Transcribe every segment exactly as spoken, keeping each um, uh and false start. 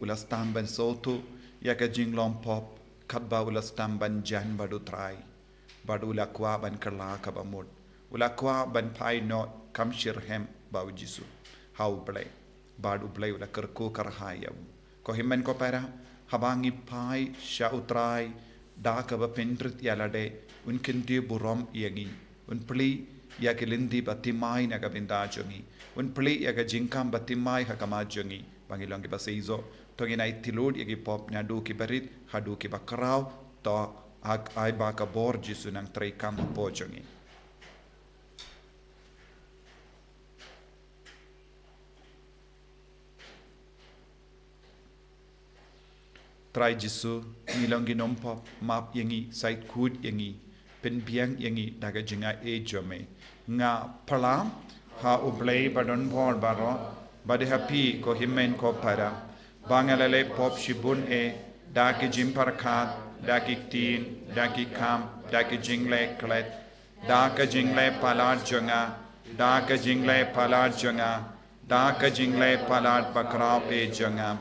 U la sdang ban sngewthuh ïa ka jinglong pop katba u la sdang ban jan bad U Trai, bad u la kwah ban kylla kaba mut. U la kwah ban phai noh kam shitrhem bad U Jisu ha U Blei, bad U Blei u la kyrkhu kyrhai ïa u. Ko hynmen ko para, haba ngi phai sha U Trai da kaba pynrit ïa lade, un kyntiew burom ïa ngi. Un plie ïa ki lynti ba thymmai na ka bynta jong ngi. Un plie ïa ka jingkam ba thymmai ha khmat jong ngi, ba ngin long kiba seisoh. To ngin ai tylli lut ïa ki pop, naduh kiba rit haduh kiba khraw. To ai ba ka bor Jisu nang treikam hapoh jong ngi. Trai Jisu, ngi long ki nongpop, map ïa ngi, sait khuid ïa ngi, pynbiang ïa ngi da ka jingaiei jong me. Nga pyrshang ha U Blei badonbor baroh, bad ha phi ko hynmen ko para, ba nga la leh pop shibun eh, da ki jingpyrkhat, da ki ktien, da ki kam, da ki jingleh klet, da ka jingleh palat jong nga, da ka jingleh palat jong nga, da ka jingleh palat bakhraw eh jong nga.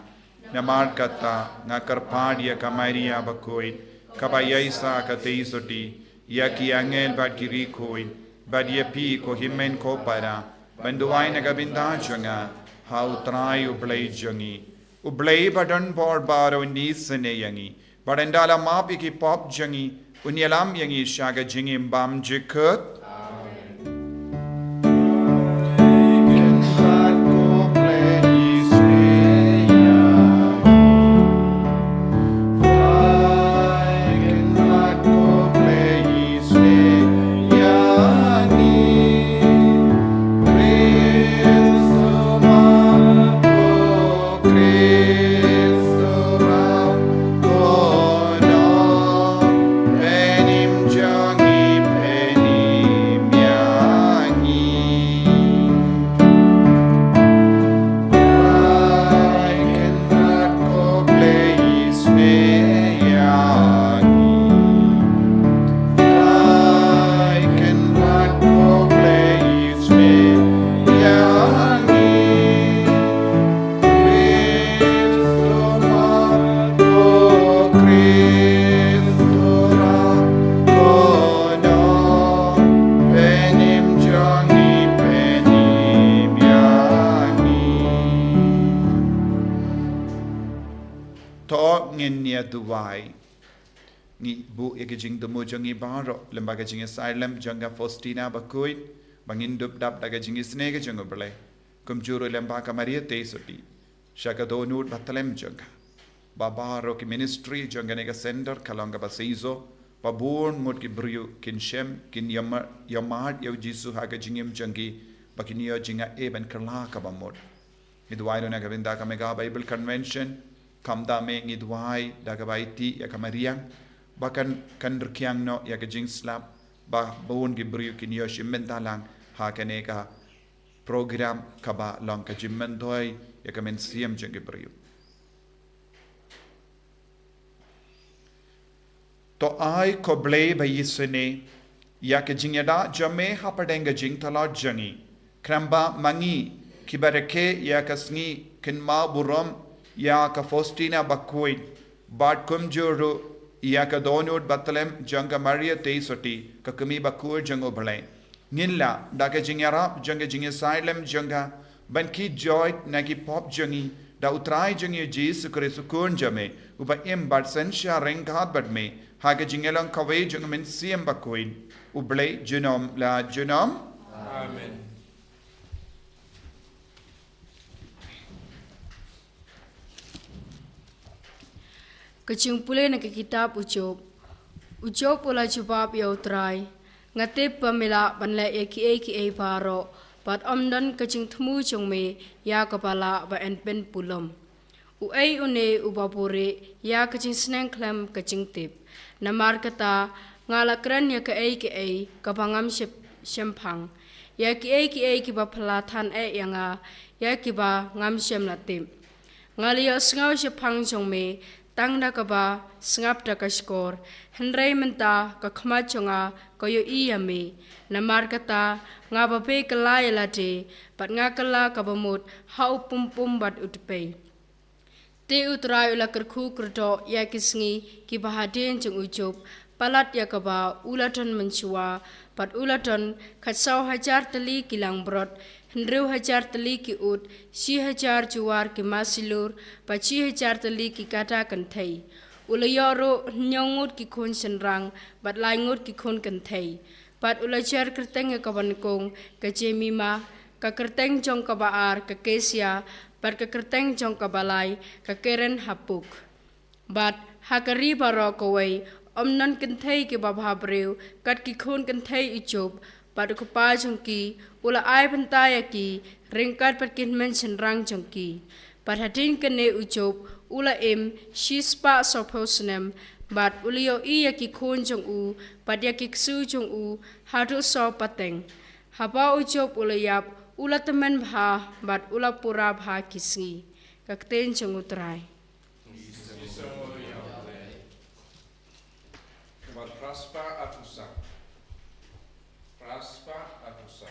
Namar kata nga kyrpad ïa ka Maria bakhuid, kaba ïaisah katei sotti, ïa ki angel bad ki riewkhuid, bad ïa phi ko hynmen ko para, ban duwai na ka bynta jong nga ha U Trai U Blei jong ngi. U Blei badonbor baroh un isynei ïa ngi, bad un da la map ïa ki pop jong ngi, un ïalam ïa ngi sha ka jingim bymjukut. To ngin ïa duwai. Ngi buh ïa ka jingthmu jong ngi baroh lyngba ka jingïasyllem jong ka Faustina bakhuid, ba ngin dup dap da ka jingisynei ka jong U Blei. Kumjuh ruh lyngba ka Maria Theisotti, sha ka dohnud bathylliem jong ka, ba baroh ki ministry jong kane ka center ka long kaba seisoh, ba bun ngut ki briew kin shem, kin ïa ma-, ïa mad ïa U Jisu ha ka jingim jong ki, ba kin ïoh jingaiei ban kylla kaba mut. Ngi duwai ruh na ka bynta ka Mega Bible Convention, khamtam eh ngi duwai da kaba aiti ïa ka mariang, ba kan, kan rkhiang noh ïa ka jingslap, ba bun ki briew kin ïoh shimbynta lang ha kane ka program kaba long ka jingmyntoi ïa ka mynsiem jong ki briew. To ai ko Blei ba isynei ïa ka jingïada jong me hapdeng ka jingtlot jong ngi, khnang ba ma ngi kiba rakhe ïa ka sngi kynmaw burom ïa ka Faustina bakhuid, bad kumjuh ruh ïa ka dohnud bathylliem jong ka Maria Theisotti, ka kmie bakhuid jong U Blei. Ngin lah da ka jingïarap jong ka jingïasyllem jong ka ban kit joit na ki pop jong ngi da U Trai jong ngi U Jisu Khrist U Khun jong me, uba im bad synshar ryngkat bad me ha ka jingïalong kawei jong U Mynsiem Bakhuid, U Blei junom la junom. Amen. Ka jingpule na ka kitab U Job. U Job u la jubab ïa U Trai, nga tip ba me lah ban leh ïa kiei kiei baroh, bad ym don ka jingthmu jong me ïa kaba lah ban pynpulom. Uei une uba buhrieh ïa ka jingsneng khlem ka jingtip? Namar kata nga la kren ïa kaei kaei kaba ngam shep-, shemphang, ïa kiei kiei kiba phylla than eh ïa nga, ïa kiba ngam shym la tip. Nga la ïohsngew shaphang jong me tang da kaba sngap da ka shkor, hynrei mynta ka khmat jong nga ka ïohi ïa me. Namar kata nga babe kylla ïa lade, bad nga kylla kaba mut ha u pumpum bad u tpei. Te U Trai u la kyrkhu kyrdoh ïa ki sngi kiba hadien jong u Job, palat ïa kaba u la don mynshuwa, bad u la don khatsaw hajar tylli ki langbrot, hynriew hajar tylli ki ut, shi hajar juar ki masi lur, bad shi hajar tylli ki kata kynthei. U la ïoh ruh hynñiew ngut ki khun shynrang, bad lai ngut ki khun kynthei. Bad u la jer kyrteng ïa kaba nyngkong ka Jemima, ka kyrteng jong kaba ar ka Kesia, bad ka kyrteng jong kaba lai ka Keren-hapuk. Bad ha ka ri baroh kawei ym don kynthei kiba bhabriew kat ki khun kynthei u Job, bad u kpa jong ki u la ai bynta ïa ki ryngkat bad ki hynmen shynrang jong ki. Bad hadien kane u Job u la im shispah sawphew snem, bad u la ïohi ïa ki khun jong u bad ïa ki ksu jong u haduh saw pateng. Haba u Job u la ïap, u la tymmen bha bad u la pura bha ki sngi. Ka ktien jong U Trai. Wan praspa atusa. Praspa atusa.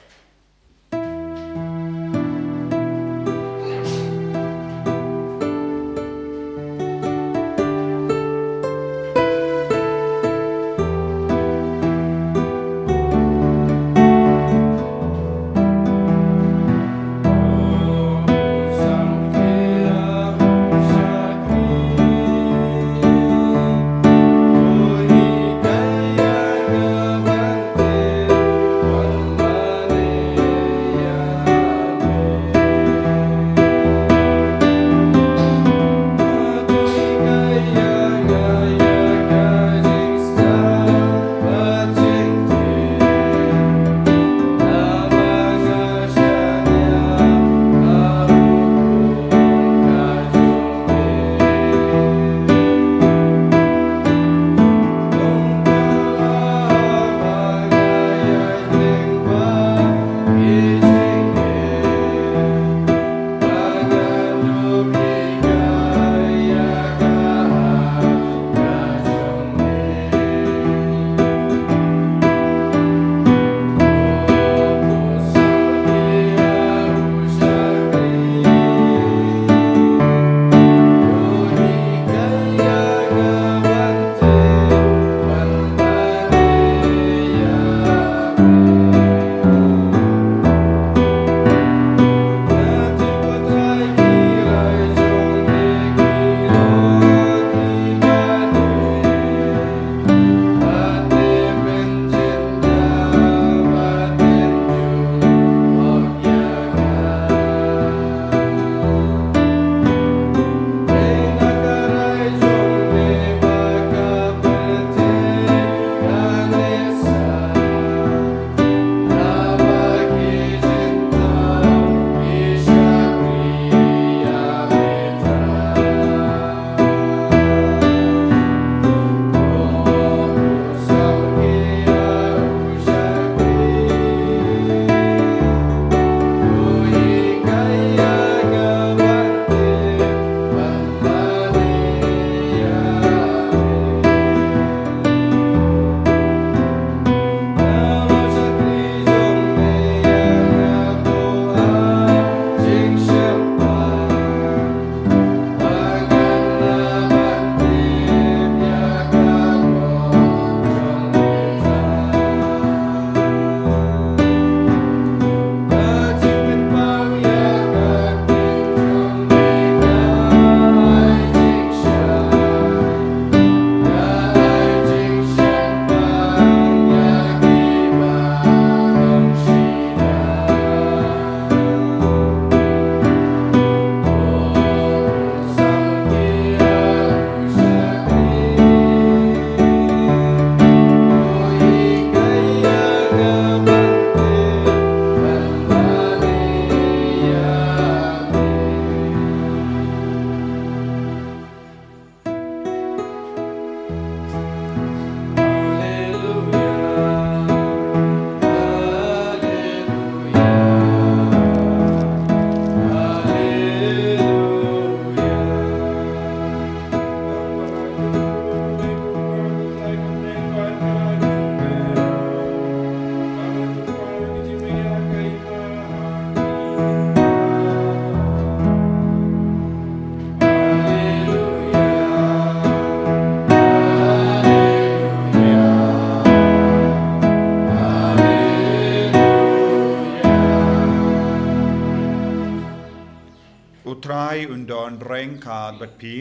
Ryngkat bad phi.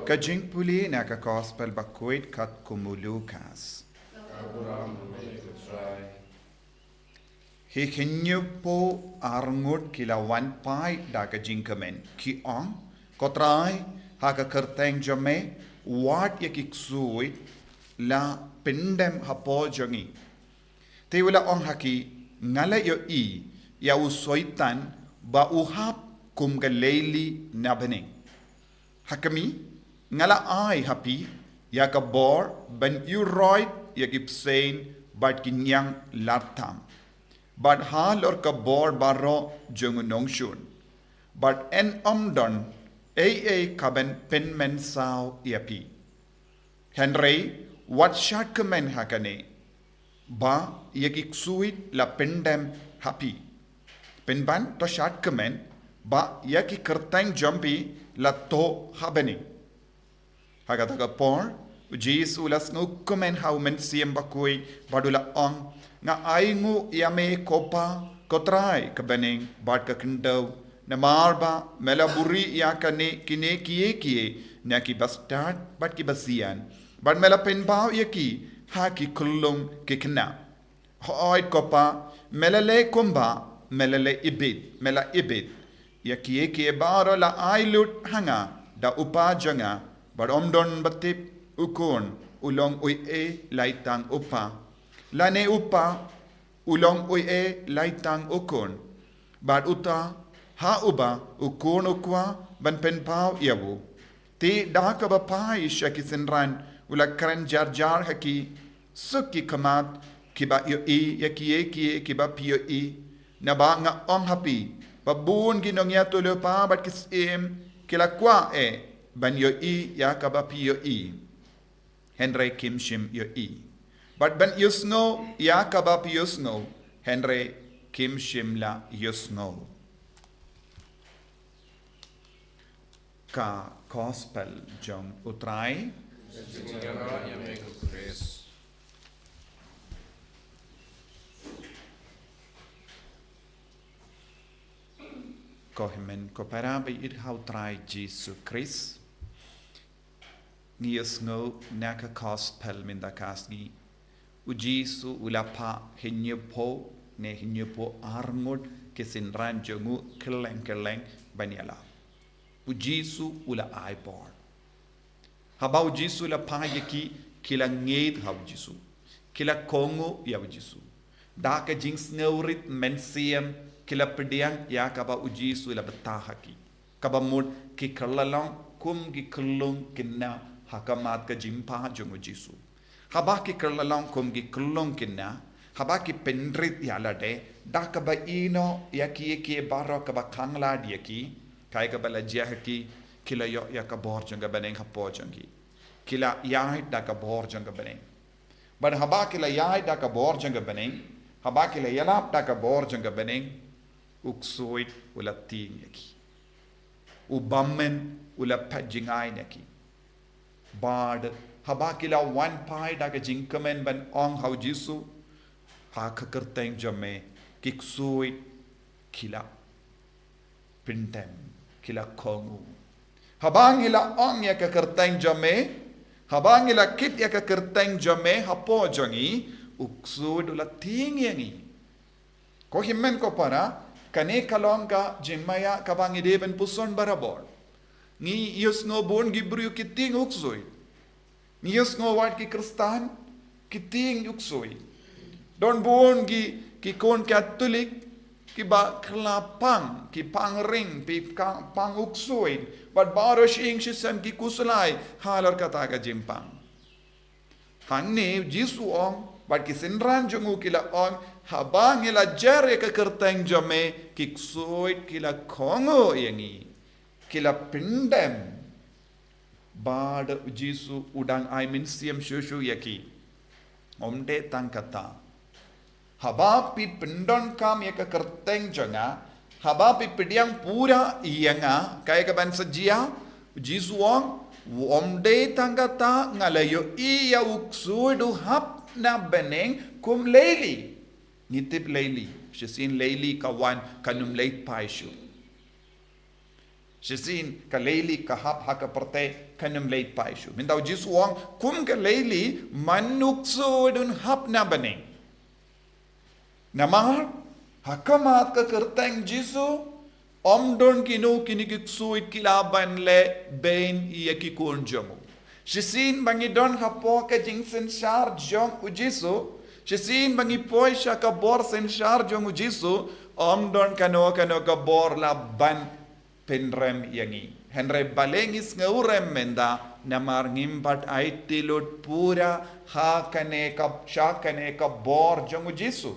Ka jingpule na ka Gospel bakhuid katkum u Lukas. Hi hynñiewphew arngut ki la wan phai da ka jingkmen, ki ong, Ko Trai, ha ka kyrteng jong me, wad ïa ki ksuid la pyndem hapoh jong ngi. Te u la ong ha ki, Nga la ïohi ïa u Soitan ba u hap kum ka leili na bneng. Ha khmih, nga la ai ha phi ïa ka bor ban ïuroit ïa ki bseiñ bad ki ñianglartam, bad halor ka bor baroh jong u nongshun, bad yn ym don ei ei kaban pynmynsaw ïa phi. Hynrei wat shad kmen ha kane, ba ïa ki ksuid la pyndem ha phi. Pynban to shad kmen ba ïa ki kyrteng jong phi la thoh ha bneng. Ha kata ka por, u Jisu u la sngewkmen ha u Mynsiem Bakhuid bad u la ong, Nga ainguh ïa me ko Pa, ko Trai ka bneng bad ka khyndew, namar ba me la buhrieh ïa kane, kine kiei kiei na ki bastad bad ki basian, bad me la pynpaw ïa ki ha ki khyllung ki khynnah. Hooid ko Pa, me la leh kumba me la leh ibit, me la ibit. Ïa kiei kiei baroh la ai lut ha nga da u Pa jong nga, bad ym don ba tip u Khun u long uei, lai tang u Pa, lane u Pa u long uei, lai tang u Khun, bad uta ha uba u Khun u kwah ban pynpaw ïa u. Te da kaba phai sha ki synran, u la kren jar jar ha ki, Suk ki khmat kiba ïohi ïa kiei kiei kiba phi ïohi, naba nga ong ha phi ba bun ki nongïathuhlypa bad ki syiem ki la kwah eh ban ïohi ïa kaba phi ïohi, hynrei kim shym ïohi, bad ban ïohsngew ïa kaba phi ïohsngew, hynrei kim shym la ïohsngew. Ka Gospel jong u Trai. Ko hynmen ko para ba ïeit ha u Trai Jisu Khrist. Ngi ïohsngew na ka Gospel mynta ka sngi, u Jisu u la phah hynñiewphew ne hynñiewphew arngut ki synran jong u kylleng kylleng ban ïalap. U Jisu u la ai bor. Haba u Jisu u la phah ïa ki, ki la ngeit ha u Jisu, ki la kohnguh ïa u Jisu. Da ka jingsngewrit mynsiem ki la pdiang ïa kaba u Jisu u la bthah ha ki, kaba mut ki kylla long kum ki khyllung khynnah ha khmat ka jingpah jong u Jisu. Haba ki kylla long kum ki khyllung khynnah, haba ki pynrit ïa lade da kaba ïehnoh ïa kiei kiei baroh kaba khanglad ïa ki, kaei kaba la jia ha ki, ki la ïoh ïa ka bor jong ka bneng hapoh jong ki. Ki la ïaid da ka bor jong ka bneng. Bad haba ki la ïaid da ka bor jong ka bneng, haba ki la ïalap da ka bor jong ka bneng, u ksuid u la tieng ïa ki. U bymmen u la phet jngai na ki. Bad haba ki la wan phai da ka jingkmen ban ong ha u Jisu, ha ka kyrteng jong me ki ksuid ki la pyndem, ki la kohnguh. Haba ngi la ong ïa ka kyrteng jong me, haba ngi la kit ïa ka kyrteng jong me hapoh jong ngi, u ksuid u la tieng ïa ngi. Ko hynmen ko para, kane ka long ka jingmaïa kaba ngi dei ban puson barabor. Ngi ïohsngew bun ki briew ki tieng u ksuid. Ngi ïohsngew wat ki Khristan ki tieng u ksuid. Don bun ki, ki khun Katholik kiba kylla pang, ki pang ring, ki ka-, pang u ksuid. Bad baroh shi ïing shi sem ki khuslai halor kata ka jingpang. Hangne u Jisu u ong, bad ki synran jong u ki la ong, haba ngi la jer ïa ka kyrteng jong me, ki ksuid ki la kohnguh ïa ngi, ki la pyndem. Bad u Jisu u dang ai mynsiem shuh shuh ïa ki. Ym dei tang kata. Haba phi pyndonkam ïa ka kyrteng jong nga, haba phi pdiang pura ïa nga, kaei kaban sa jia, u Jisu u ong, ym dei tang kata, nga la ïohi ïa u ksuid u hap na bneng kum leili. Ngi tip leili, shisien leili ka wan kan ym leit phai shuh. Shisien ka leili ka hap ha ka pyrthei kan ym leit phai shuh. Mynta u Jisu u ong kum ka leili man u ksuid un hap na bneng. Namar ha khmat ka kyrteng Jisu ym don kino kine ki ksuid ki lah ban leh beiñ ïa ki khun jong u. Shisien ba ngi don hapoh ka jingsynshar jong u Jisu, shisien ba ngi poi sha ka bor synshar jong u Jisu, ym don kano kano ka bor lah ban pynrem ïa ngi. Hynrei balei ngi sngewrem mynta? Namar ngim pat aiti lut pura ha kane ka, sha kane ka bor jong u Jisu.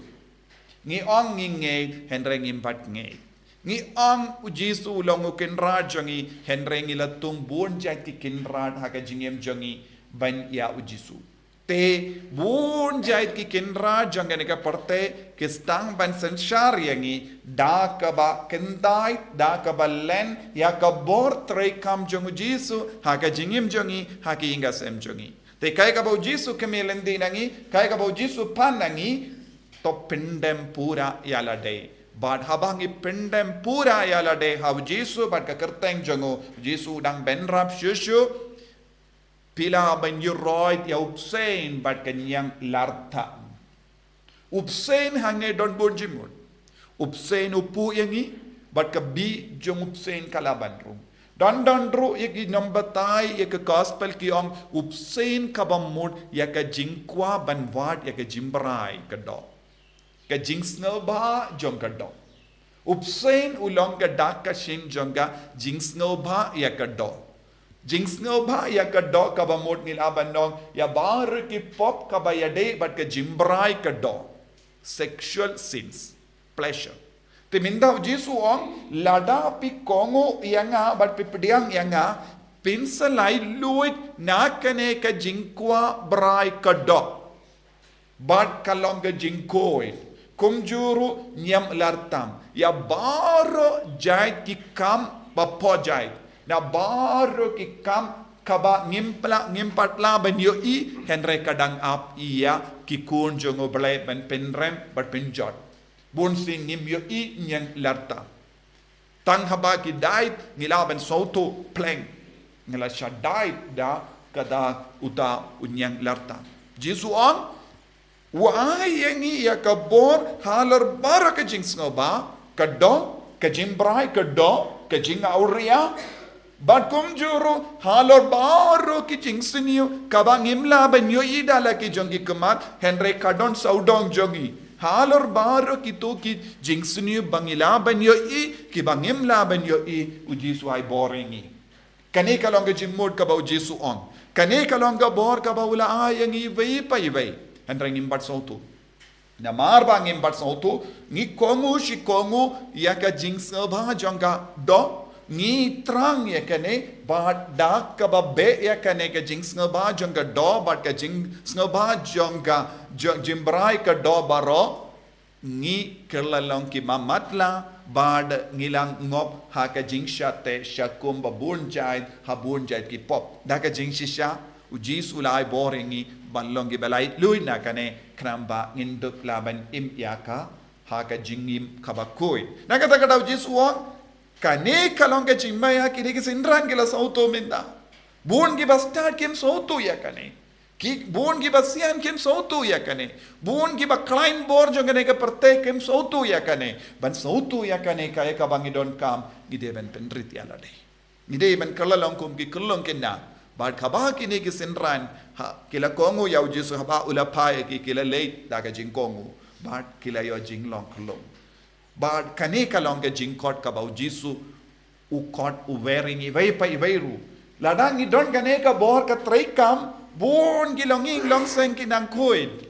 Ngi ong ngi ngeit, hynrei ngim pat ngeit. Ngi ong u Jisu u long u Kynrad jong ngi, hynrei ngi la tung bun jait ki kynrad ha ka jingim jong ngi ban ïa u Jisu. Te bun jait ki kynrad jong kane ka pyrthei ki sdang ban synshar ïa ngi da kaba kyntait, da kaba len ïa ka bor treikam jong u Jisu ha ka jingim jong ngi, ha ka ïing ka sem jong ngi. Te kaei kaba u Jisu kyrmen lynti na ngi, kaei kaba u Jisu pan na ngi, to pyndem pura ïa lade. Bad haba ngi pyndem pura ïa lade ha u Jisu bad ka kyrteng jong u, u Jisu u dang bynrap shuh shuh. Phi lah ban ïuh roit ïa u bseiñ bad ka ñianglartha. U bseiñ hangne don bun jingmut. U bseiñ u puh ïa ngi bad ka bih jong u bseiñ ka lah ban rung. Don don ruh ïa ki nongbatai ïa ka gospel ki ong u bseiñ kaba mut ïa ka jingkwah ban wad ïa ka jingbrai ka doh. Ka jingsngewbha jong ka doh. U bseiñ u long ka dak ka shin jong ka jingsngewbha ïa ka doh. Jingsngewbha ïa ka doh kaba mut ngi lah ban ong ïa baroh ki pop kaba ïadei bad ka jingbrai ka doh. Sexual sins, pleasure. Te mynta u Jisu u ong lada phi kohnguh ïa nga bad phi pdiang ïa nga, phin sa laitluid na kane ka jingkwah brai ka doh. Bad ka long ka jingkhuid. Kumjuh ruh ñianglartha. Ïa baroh jait ki kam ba pyrshah. Na baroh ki kam kaba ngim pat lah, ngim pat lah ban ïohi, hynrei ka dang ap ïa ki khun jong u Blei ban pynrem, ban pynjot. Bun sien ngim ïohi ñianglartha. Tang haba ki dait ngi lah ban sngewthuh pleng. Ngi la shah dait da kata uta u ñianglartha. Jisu u ong, u ai ïa ngi ïa ka bor halor baroh ka jingsngewbha ka doh, ka jingbrai ka doh, ka jingawria. Bad kumjuh ruh halor baroh ki jingsniew kaba ngim lah ban ïohi da la ki jong ki khmat, hynrei ka don sawdong jong ngi. Halor baroh kito ki jingsniew ba ngi lah ban ïohi, kiba ngim lah ban ïohi, u Jisu u ai bor ïa ngi. Kane ka long ka jingmut kaba u Jisu u ong. Kane ka long ka bor kaba u la ai ïa ngi iwei pa iwei. Hynrei ngim pat sngewthuh. Namar ba ngim pat sngewthuh, ngi kohnguh shi kohnguh ïa ka jingsngewbha jong ka doh, ngi thrang ïa kane, bad da kaba beh ïa kane ka jingsngewbha jong ka doh, bad ka jingsngewbha jong ka jong, jingbrai ka doh baroh, ngi kylla long ki mamatlah, bad ngi la ngop ha ka jingshah teh shakhum ba bun jait, ha bun jait ki pop. Da ka jingshisha, u Jisu u la ai bor ïa ngi ban long kiba laitluid na kane, khnang ba ngin dup lah ban im ïa ka ha ka jingim kaba khuid. Na kata ka daw u Jisu u ong, kane ka long ka jingmih ha kine ki synran ki la sngewthuh mynta. Bun kiba stad kim sngewthuh ïa kane. Ki, bun kiba sian kim sngewthuh ïa kane. Bun kiba khlaiñ bor jong kane ka pyrthei kim sngewthuh ïa kane. Ban sngewthuh ïa kane kaei kaba ngi donkam, ngi dei ban pynrit ïa lade. Ngi dei ban kylla long kum ki khyllung khynnah. Bad haba kine ki synran, ha, ki la kohnguh ïa u Jisu, haba u la phai ïa ki, ki la leit da ka jingkohnguh. Bad ki la ïoh jinglong khyllung. Bad kane ka long ka jingkhot kaba u Jisu u khot u wer ïa ngi iwei pa iwei ruh. Lada ngi don kane ka bor ka treikam, bun ki longïing longseng kin nang khuid.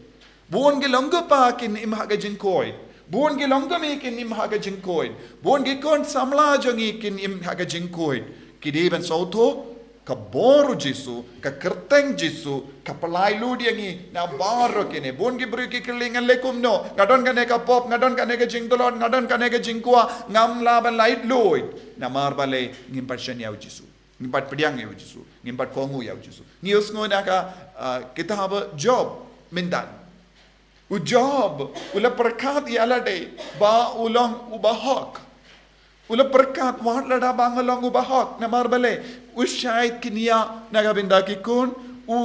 Bun ki longkpa kin im ha ka jingkhuid. Bun ki longkmie kin im ha ka jingkhuid. Bun ki khun samla jong ngi kin im ha ka jingkhuid. Ki dei ban sngewthuh ka bor u Jisu, ka kyrteng Jisu, ka pyllait lut ïa ngi na baroh kine. Bun ki briew ki kylli, ngan leh kumno, nga don kane ka pop, nga don kane ka jingtlot, nga don kane ka jingkwah, ngam lah ban laitluid. Namar balei? Ngim pat shaniah ïa u Jisu. Ngim pat pdiang ïa u Jisu. Ngim pat kohnguh ïa u Jisu. Ngi ïohsngew na ka, ah, kitab Job mynta. U Job u la pyrkhat ïa lade ba u long u bahok. U la pyrkhat wat lada ba nga long u bahok, namar balei? U shait kñia na ka bynta ki khun, u,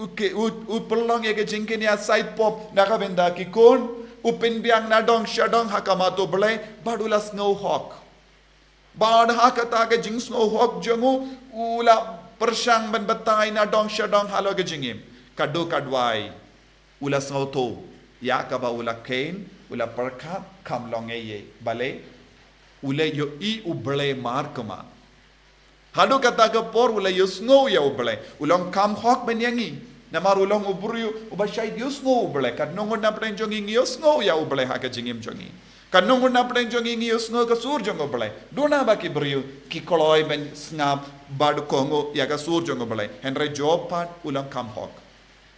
u, ke, u, u pynlong ïa ka jingkñia sait pop na ka bynta ki khun, u pynbiang na dong sha dong ha khmat U Blei, bad u la sngew hok. Bad ha kata ka jingsngew hok jong u, u la pyrshang ban batai na dong sha dong halor ka jingim. Ka dei ka duwai. U la sngewthuh ïa kaba u la kheiñ, u la pyrkhat, kam long ei ei. Balei? U la ïohi U Blei markhmat. Haduh kata ka por u la ïohsngew ïa U Blei. U long kham hok ban ïa ngi. Namar u long u briew uba shait ïohsngew U Blei. Katno ngut na pdeng jong ngi ngi ïohsngew ïa U Blei ha ka jingim jong ngi? Katno ngut na pdeng jong ngi ngi ïohsngew ka sur jong U Blei? Duna ba ki briew ki kloi ban sngap bad kohnguh ïa ka sur jong U Blei. Hynrei Job pat u long kham hok.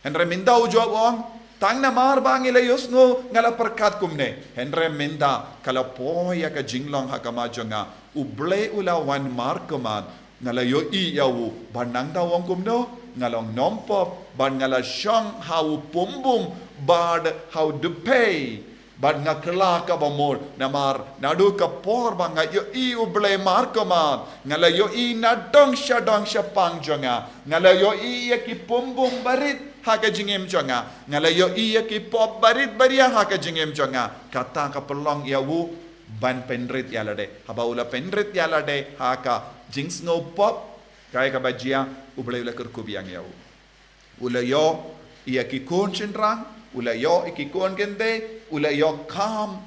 Hynrei mynta u Job u ong, tang namar ba ngi la ïohsngew nga la pyrkhat kumne. Hynrei mynta ka la poi ïa ka jinglong ha khmat jong nga. U Blei u la wan markhmat, nga la ïohi ïa u, bad nangta u ong kumno, nga long nongpop, bad nga la shong ha u pumbum, bad ha u dpei. Bad nga kylla kaba mut, namar naduh ka por ba nga ïohi U Blei markhmat, nga la ïohi na dong sha dong shaphang jong nga, nga la ïohi ïa ki pumbum barit ha ka jingim jong nga, nga la ïohi ïa ki pop barit baria ha ka jingim jong nga. Kata ka pynlong ïa u ban pynrit ïa lade. Haba u la pynrit ïa lade ha ka jingsngew pop, kaei kaba jia, U Blei u la kyrkhu biang ïa u. U la ïoh ïa ki khun shynrang, u la ïoh ïa ki khun kynthei, u la ïoh kham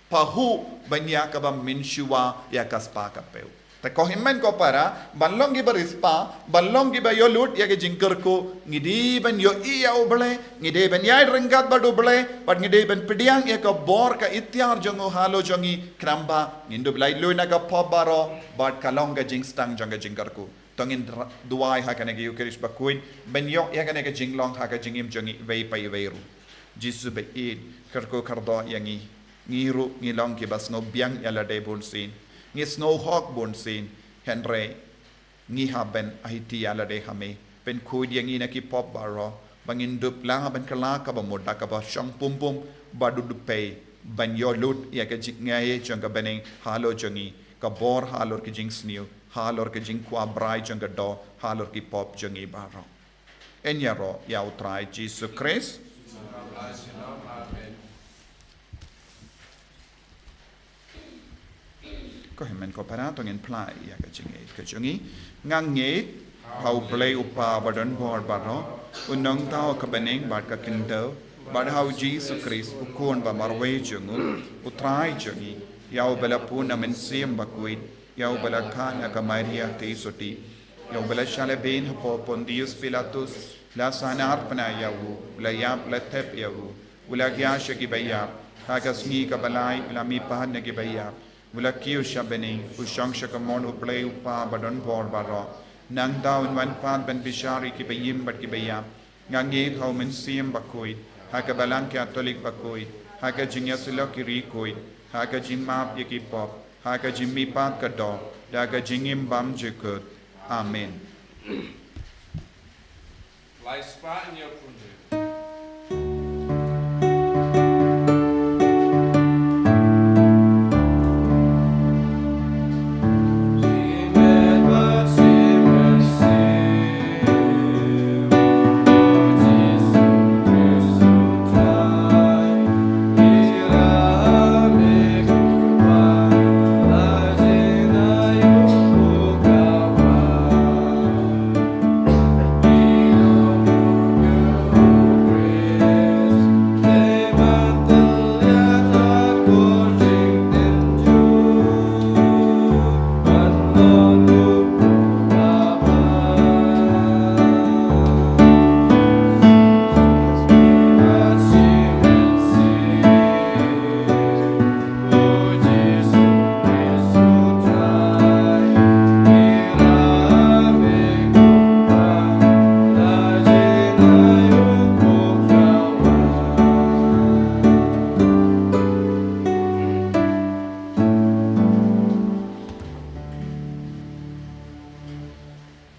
pahuh ban ïa kaba mynshuwa ïa ka spah ka peu. Te ko hynmen ko para, ban long kiba riewspah, ban long kiba ïoh lut ïa ka jingkyrkhu, ngi dei ban ïohi ïa U Blei, ngi dei ban ïaid ryngkat bad U Blei, bad ngi dei ban pdiang ïa ka bor ka iktiar jong u halor jong ngi, khnang ba ngin dup laitluid na ka pop baroh, bad ka long ka jingsdang jong ka jingkyrkhu. To ngin ra-, duwai ha kane ka Eucharist bakhuid, ban ïoh ïa kane ka jinglong ha ka jingim jong ngi iwei pa iwei ruh. Jisu baieit, kyrkhu kyrdoh ïa ngi. Ngi ruh ngi long kiba sngew biang ïa lade bunsien. Ngi sngew hok bunsien. Hynrei ngi hap ban aiti ïa lade ha me. Pynkhuid ïa ngi na ki pop baroh. Ba ngin dup lah ban kylla kaba mut da kaba shong pumpum bad u dpei. Ban ïoh lut ïa ka jingngeit jong ka bneng halor jong ngi. Ka bor halor ka jingsniew. Halor ka jingkwah brai jong ka doh, halor ki pop jong ngi baroh. Yn ïaroh ïa U Trai Jisu Khrist. Ko hynmen ko para, to ngin phla ïa ka jingngeit ka jong ngi. Nga ngeit ha U Blei U Kpa badonbor baroh, U Nongthaw ka bneng bad ka khyndew, bad ha U Jisu Khrist U Khun ba marwei jong u, U Trai jong ngi, ïa uba la pun na U Mynsiem Bakhuid, ïa uba la kha na ka Maria Theisotti, ïa uba la shah lehbeiñ hapoh Pontius Pilatus, la sahnarphna ïa u, u la ïap, la thep ïa u, u la khia sha kiba ïap, ha ka sngi kaba lai u la mihpat na kiba ïap, u la kiew sha bneng, u shong sha kamon U Blei U Kpa badonbor baroh. Nangta un wan pat ban bishar ïa kiba im bad kiba ïap. Nga ngeit ha U Mynsiem Bakhuid, ha ka Balang Katholik bakhuid, ha ka jingïasyllok ki riewkhuid, ha ka jingmap ïa ki pop, ha ka jingmihpat ka doh, da ka jingim bymjukut. Amen.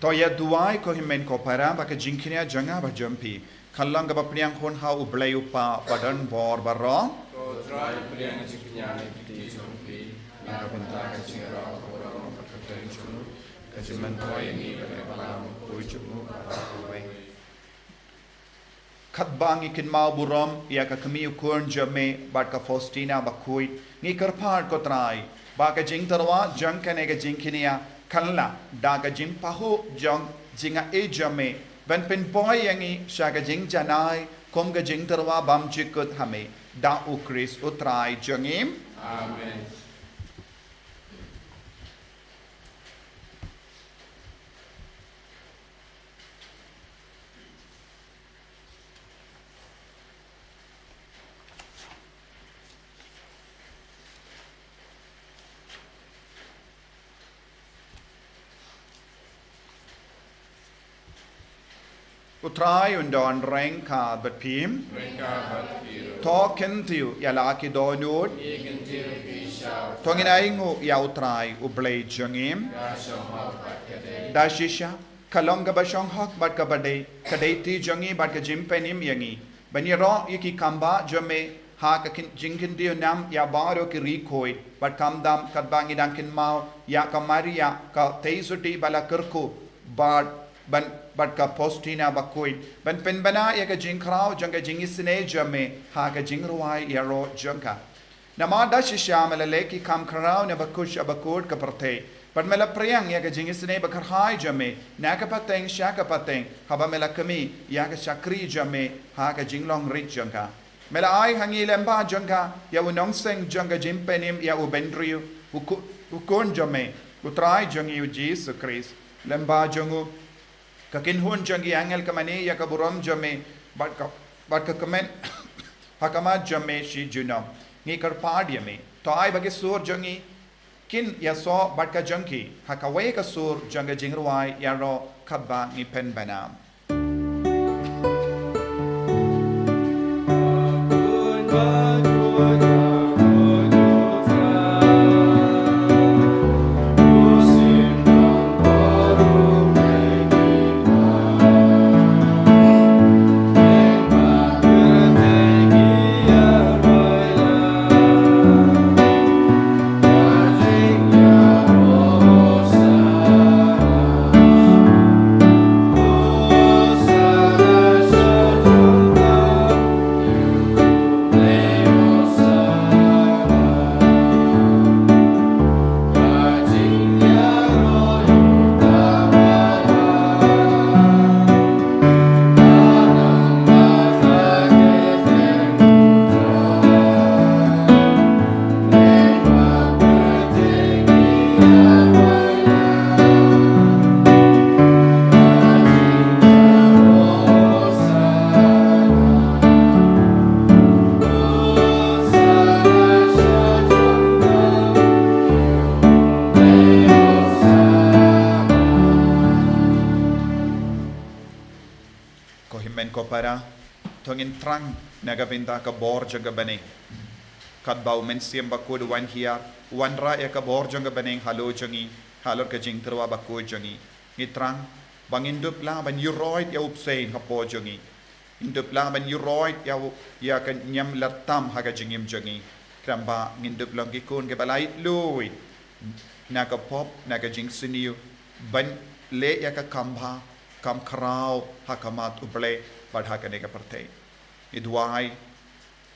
To ïa duwai ko hynmen ko para ba ka jingkñia jong nga bad jong phi kan long kaba pdiang hun ha U Blei U Kpa badonbor baroh. Ko Trai, pdiang jingkñia na ki kti jong phi. Na ka bynta ka jingïaroh ka burom bad ka kyrteng jong u, ka jingmyntoi ïa ngi bad ka balang bakhuid jong u baroh kawei. Katba ngi kynmaw burom ïa ka kmie u khun jong me bad ka Faustina bakhuid, ngi kyrpad ko Trai ba ka jingtyrwa jong kane ka jingkñia kan lah da ka jingpahuh jong jingaiei jong me ban pynpoi ïa ngi sha ka jingjanai kum ka jingtyrwa bymjukut ha me, da U Khrist U Trai jong ngi. Amen. U Trai un don ryngkat bad phi. Ryngkat bad phi ruh. To kyntiew ïa la ki dohnud. Ngi kyntiew ïa phi sha U Trai. To ngin ainguh ïa U Trai U Blei jong ngi. Ka shong hok bad ka dei. Da shisha ka long kaba shong hok bad kaba dei, ka dei ti jong ngi bad ka jingpynim ïa ngi ban ïaroh ïa ki kam bah jong me ha ka kin-, jingkyntiew nam ïa baroh ki riewkhuid bad khamtam katba ngi dang kynmaw ïa ka Maria ka tei suti ba la kyrkhu bad, ban, bad ka Faustina bakhuid ban pynbna ïa ka jingkhraw jong ka jingisynei jong me ha ka jingrwai ïaroh jong ka. Namar da shisha me la leh ki kam khraw na bakut sha bakut ka pyrthei bad me la pdiang ïa ka jingisynei bakyrhai jong me na ka pateng sha ka pateng haba me la khmih ïa ka shakri jong me ha ka jinglong rit jong ka. Me la ai ha ngi lyngba jong ka ïa u nongseng jong ka jingpynim ïa u bynriew, u khu-, u khun jong me, U Trai jong ngi U Jisu Khrist. Lyngba jong u ka kynhun jong ki angel ka mane ïa ka burom jong me bad ka, bad ka kmen ha khmat jong me shi junom. Ngi kyrpad ïa me, to ai ba ki sur jong ngi kin ïasoh bad ka jong ki ha kawei ka sur jong ka jingrwai ïaroh katba ngi pynbna. Ko hynmen ko para, to ngin thrang na ka bynta ka bor jong ka bneng. Katba u Mynsiem Bakhuid u wan hiar, u wanrah ïa ka bor jong ka bneng halor jong ngi, halor ka jingtyrwa bakhuid jong ngi. Ngi thrang ba ngin dup lah ban ïuroit ïa u bseiñ hapoh jong ngi. Ngin dup lah ban ïuroit ïa u, ïa ka niam lad tam ha ka jingim jong ngi. Khnang ba ngin dup long ki khun kiba la ïeit lut na ka pop, na ka jingsniew, ban leh ïa ka kam bha, kam khraw ha khmat U Blei bad ha kane ka pyrthei. Ngi duwai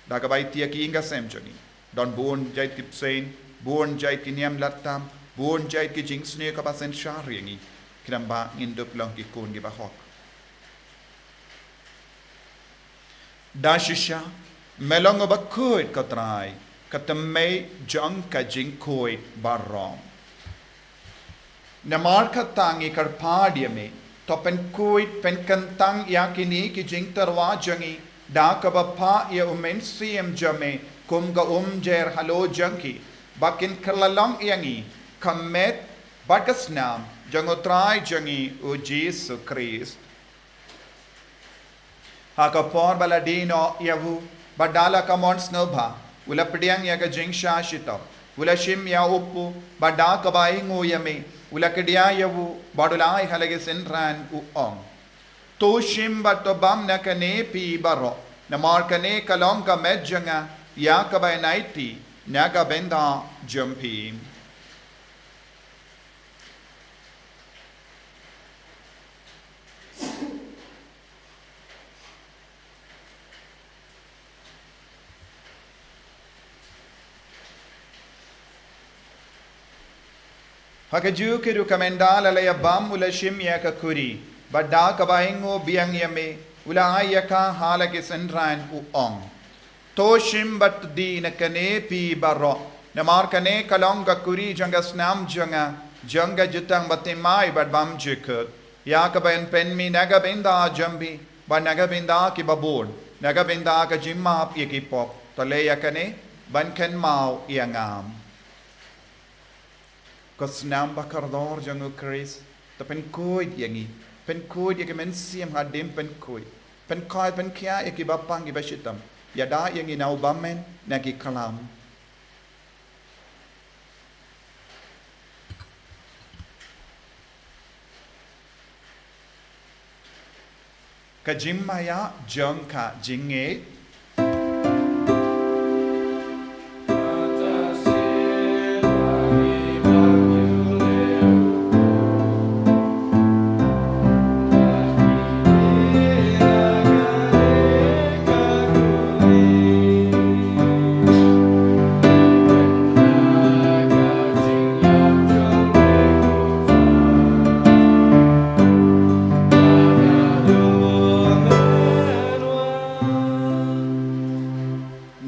da kaba aiti ïa ki ïing ki sem jong ngi. Don bun jait ki bseiñ, bun jait ki niam lad tam, bun jait ki jingsniew kiba synshar ïa ngi. Khnang ba ngin dup long ki khun kiba hok. Da shisha me long uba khuid ko Trai, ka thymmei jong ka jingkhuid baroh. Namar kata ngi kyrpad ïa me, to pynkhuid pynkyntang ïa kine ki jingtyrwa jong ngi da kaba phah ïa u Mynsiem jong me kum ka umjer halor jong ki, ba kin kylla long ïa ngi ka met bad ka snam jong u Trai jong ngi u Jisu Khrist. Ha ka por ba la die noh ïa u, bad da la ka mon sngewbha, u la pdiang ïa ka jingshah shitom, u la shim ïa u kpu, bad da kaba ainguh ïa me, u la kdiah ïa u, bad u la ai ha la ki synran, u ong: To shim bad to bam na kane phi baroh, namar kane ka long ka met jong nga ïa kaba yn aiti na ka bynta jong phi. Ha kajuh ka ruh ka mynta la la ïa bam u la shim ïa ka kuri, bad da kaba ainguh biang ïa me, u la ai ïa ka ha la ki synran u ong. To shim bad die na kane phi baroh, namar kane ka long ka kuri jong ka snam jong nga, jong ka jutang bathymmai bad bymjukut. Ïa kaba yn pynmih na ka bynta jong phi, bad na ka bynta kiba bun, na ka bynta ka jingmap ïa ki pop. To leh ïa kane, ban kynmaw ïa nga. Ko snam ba kordor jong u Khrist, to pynkhuid ïa ngi, pynkhuid ïa ki mynsiem hadien pynkhuid, pynkhuid pynkhiah ïa kiba pang kiba shitom, ïada ïa ngi na u bymmen, na ki klam. Ka jingmaïa jong ka jingngeit.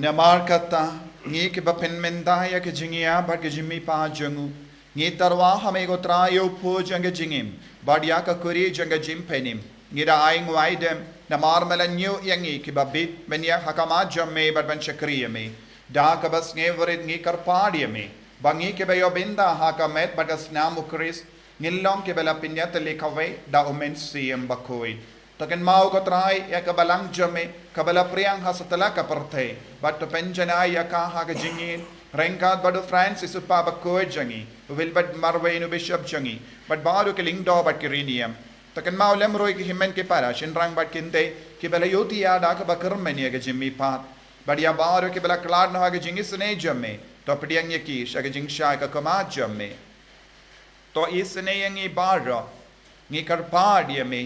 Namar kata, ngi kiba pynmynta ïa ka jingïa bad ka jingmihpat jong u, ngi tyrwa ha me ko Trai ïa u pud jong ka jingim, bad ïa ka kuri jong ka jingpynim. Ngi da ai nguaidem, namar me la ñiew ïa ngi kiba bit, ban ïaid ha khmat jong me bad ban shakri ïa me. Da kaba sngewrit ngi kyrpad ïa me, ba ngi kiba ïoh bynta ha ka met bad ka snam u Khrist, ngin long kiba la pynïatylli kawei da u Mynsiem Bakhuid. To kynmaw ko Trai ïa ka balang jong me, kaba la phriang ha satlak ka pyrthei, bad to pynjanai ïa ka ha ka jingïeit, ryngkat bad u Francis u Pape bakhuid jong ngi, u Wilbert Marwein u Bishop jong ngi, bad baroh ki lyngdoh bad ki riewniam. To kynmaw lem ruh ïa ki hynmen ki para, shynrang bad kynthei, kiba la ïohthiah da kaba kyrmen ïa ka jingmihpat. Bad ïa baroh kiba la khlad noh ha ka jingisynei jong me, to pdiang ïa ki sha ka jingshai ka khmat jong me. To isynei ïa ngi baroh, ngi kyrpad ïa me,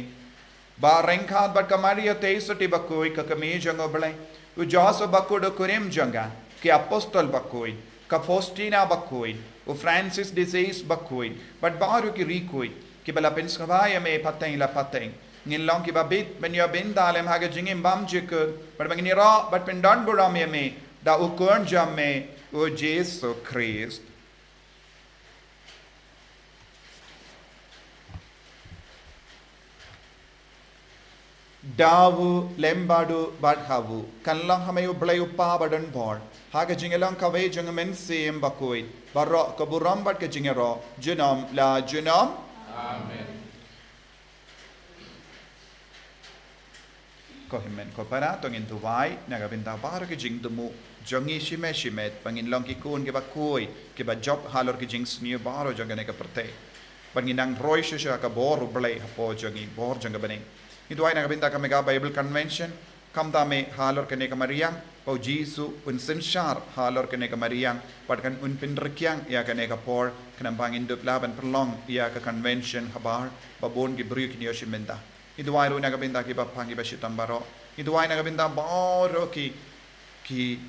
ba ryngkat bad ka Maria Theisotti bakhuid ka kmie jong u Blei, u Joseph bakhuid u kurim jong ka, ki apostol bakhuid, ka Faustina bakhuid, u Francis de Sales bakhuid, bad baroh ki riewkhuid, kiba la pynsngewbha ïa me pateng la pateng. Ngin long kiba bit ban ïoh bynta lem ha ka jingim bymjukut, bad ba ngin ïaroh bad pyndonburom ïa me, da u Khun jong me, u Jisu Khrist. Da u lem bad u bad ha u, kan long ha me u Blei u Kpa badonbor, ha ka jingïalong kawei jong u Mynsiem Bakhuid, baroh ka burom bad ka jingïaroh, junom la junom. Amen. Ko hynmen ko para, to ngin duwai na ka bynta baroh ki jingthmu jong ngi shimet shimet, ba ngin long ki khun kiba khuid, kiba jop halor ki jingsniew baroh jong kane ka pyrthei. Ba ngin nang roi shisha ka bor u Blei hapoh jong ngi, bor jong ka bneng. Ngi duwai na ka bynta ka Mega Bible Convention, khamtam eh halor kane ka mariang, ba u Jisu un synshar halor kane ka mariang, bad kan un pynrkhiang ïa kane ka por, khnang ba ngin dup lah ban pynlong ïa ka convention habar, ba bun ki briew kin ïoh shim bynta. Ngi duwai ruh na ka bynta kiba pang kiba shitom baroh. Ngi duwai na ka bynta baroh ki, ki,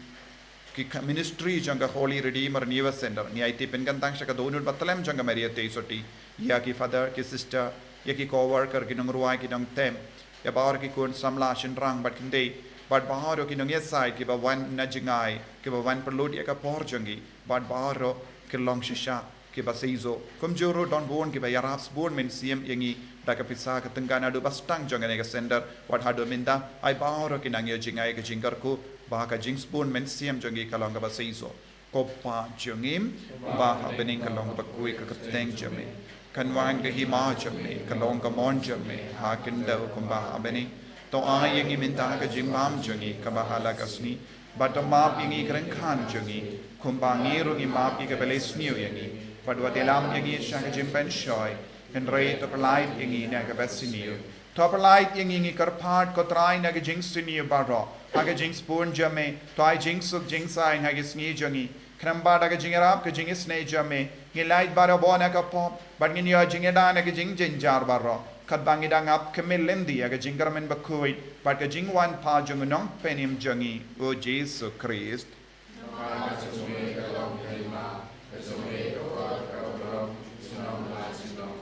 ki ka ministry jong ka Holy Redeemer Renewal Center. Ngi aiti pynkyntang sha ka dohnud bathylliem jong ka Maria Theisotti. Ïa ki father, ki sister, ïa ki co-worker, ki nongrwai, ki nongtem. Ïa baroh ki khun samla shynrang bad kynthei, bad baroh ki nongïasaid kiba wan na jngai, kiba wan pynlut ïa ka por jong ngi, bad baroh ki long shisha kiba seisoh. Kumjuh ruh don bun kiba ïarap sbun mynsiem ïa ngi da ka pisa ka tyngka naduh ba sdang jong kane ka center, wat haduh mynta, ai baroh ki nang ïoh jngai ka jingkyrkhu ba ka jingsbun mynsiem jong ngi ka long kaba seisoh. Ko Pa jong ngi, uba ha bneng, ka long kaba khuid ka kyrteng jong me. Kan wan ka hima jong me, ka long ka mon jong me, ha khyndew kumba ha bneng. To ai ïa ngi mynta ka jingbam jong ngi kaba ha la ka sngi. Bad to map ïa ngi ki ryngkat jong ngi, kumba ngi ruh ngi map ïa kiba leh sniew ïa ngi. Bad wat ïalam ïa ngi sha ka jingpynshoi, hynrei to pyllait ïa ngi na kaba sniew. To pyllait ïa ngi, ngi kyrpad ko Trai, na ka jingsniew baroh, ha ka jingsbun jong me, to ai jingsuk jingsaiñ ha ki sngi jong ngi, Khnang ba da ka jingïarap ka jingisynei jong me, ngin lait barabor na ka pop, bad ngin ïoh jingïada na ka jingjynjar baroh. Katba ngi dang ap khmih lynti ïa ka jingkyrmen bakhuid bad ka jingwan phai jong u Nongpynim jong ngi, u Jisu Khrist.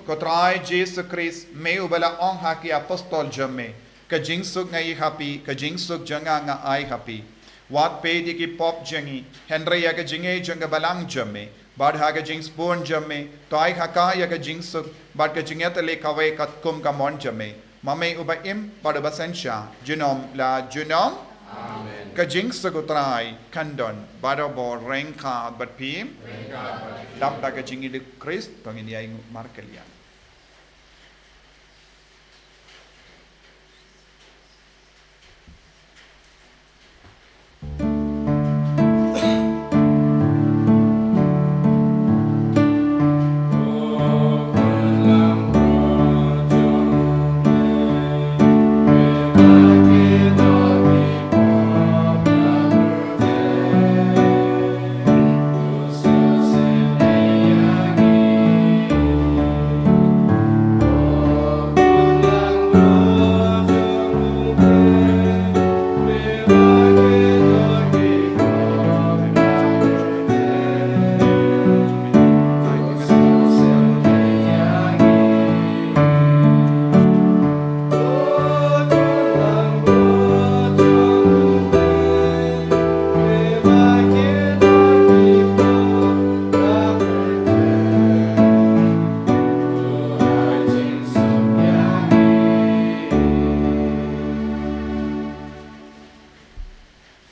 Ko Trai Jisu Khrist, me uba la ong ha ki apostol jong me, ka jingsuk nga ai ha phi, ka jingsuk jong nga nga ai ha phi. Wat peit ïa ki pop jong ngi, hynrei ïa ka jingngeit jong ka Balang jong me, bad ha ka jingsbun jong me, to ai ha ka ïa ka jingsuk bad ka jingïatylli kawei katkum ka mon jong me. Ma me uba im bad uba synshar junom la junom. Amen. Ka jingsuk u Trai kan don barabor ryngkat bad phi. Ryngkat bad phi. Dap da ka jingïeit u Khrist, to ngin ïa ïnguh markylliang.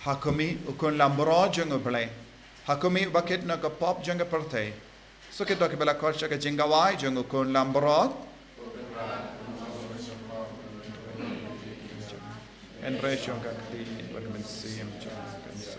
Ha khmih u khun langbrot jong U Blei. Ha khmih uba kit na ka pop jong ka pyrthei. Sa kito kiba la khot sha ka jingkhawai jong u khun langbrot. Hynrei shong ka kti bad ka mynsiem jong ka kan sa.